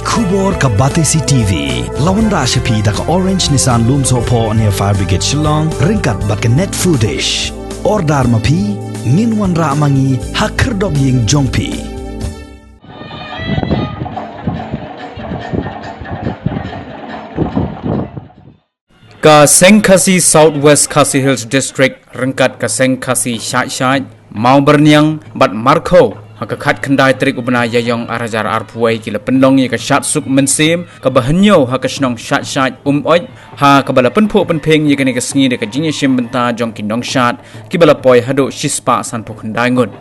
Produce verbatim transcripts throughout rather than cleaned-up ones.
Khubor ka Batesi T V la wanrah sha phi da ka Orange Nissan Lumsohphoh near Fire Brigade Shillong ryngkat bad ka Net Foodish. Order ma phi, ngin wanrah ma ngi ha khyrdop ïing jong phi. Ka Seng Khasi South West Khasi Hills District ryngkat ka Seng Khasi Shaid Shaid, Mawbyrniang bad Markho, ha ka khatkhyndai tarik u bnai Ïaïong arhajar arphew wei ki la pynlong ïa ka shad suk mynsiem kaba hynñiew ha ka shnong Shaid Shaid Umnoid, ha kaba la pynphuh pynphieng ïa kane ka sngi da ka jingïashim bynta jong ki nongshad kiba la poi haduh shispah sanphew khyndai ngut.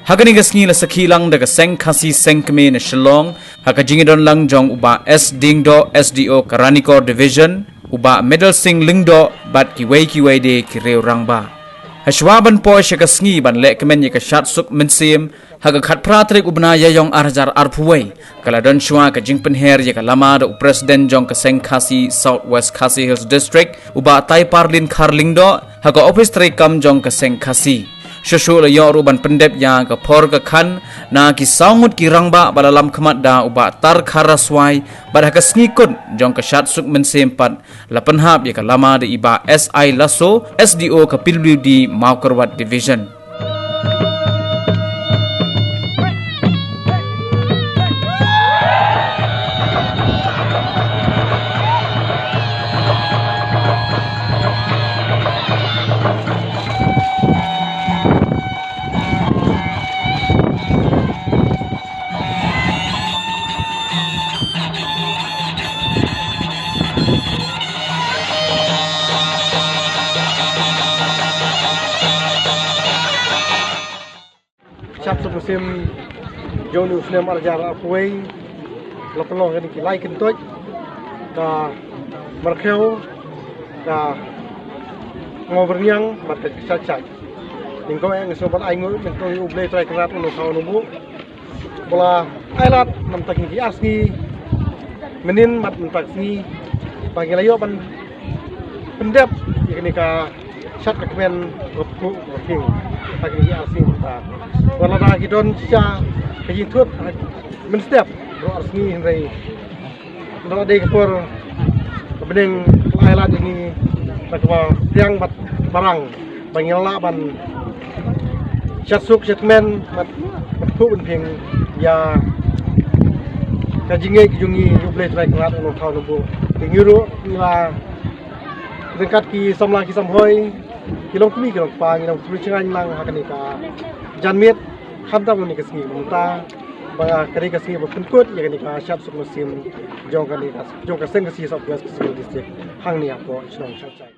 Ha kane ka sngi la sakhi lang da ka Seng Khasi Seng Kmie na Shillong, ha ka jingïadon lang jong u Bah S Diengdoh, S D O ka Ranikor Division, u Bah Medal Singh Lyngdoh bad kiwei kiwei de ki riew rangbah. Hashwa ban poi sha ka sngi ban leh kmen ïa ka shad suk mynsiem, ha ka khatphra tarik u bnai Ïaïong arhajar arphew wei, ka la don shwa ka jingpynher ïa ka lama da u President jong ka Seng Khasi South West Khasi Hills District, u Bah Taiparlin Khar Lyngdoh, ha ka ophis treikam jong ka Seng Khasi. Shuh shuh la ïoh ruh ban pyndep ïa ka por ka khan na ki saw ngut ki rangbah ba la lam khmat da u Bah Tar Khar Raswai, bad ha ka sngi kut jong ka shad suk mynsiem pat la pynhap ïa ka lama da i Bah S I Lasso, S D O ka P W D Mawkyrwat Division. Shad suk mynsiem jong u snem arhajar arphew wei la pynlong ha kine ki lai kyntoit, ka Markho, ka Mawbyrniang bad ka Shaid Shaid. Nyngkong eh nga sngewbha ban ai nguh mynta ïa U Blei Trai Kynrad u nongthaw nongbuh ba la ai lad na ka bynta kine ki ar sngi mynnin bad mynta ka sngi ba ngi la ïoh ban pyndep ïa kane ka shad ka kmen kaba phuh kaba phieng ha kine ki ar sngi mynta. Wat lada ki don shisha ka jingthut mynstep baroh ar sngi, hynrei ka dei ka por ka bneng ka ai lad ïa ngi da kaba pdiang bad barang ba ngin lah ban shad suk shad kmen bad, bad phuh ban phieng ïa ka jingngeit ka jong ngi ïa U Blei Trai Kynrad u nongthaw nongbuh. Te ngi ruh ngi la ryngkat ki samla ki samhoi, ki longkmie ki longkpa, ngi long ki briew jingngeit lang ha kane ka janmiet, khamtam kane ka sngi mynta ba ka dei ka sngi ba pynkut ïa kane ka shad suk mynsiem jong kane ka, jong ka Seng Khasi South West Khasi Hills District hangne hapoh shnong Shaid Shaid.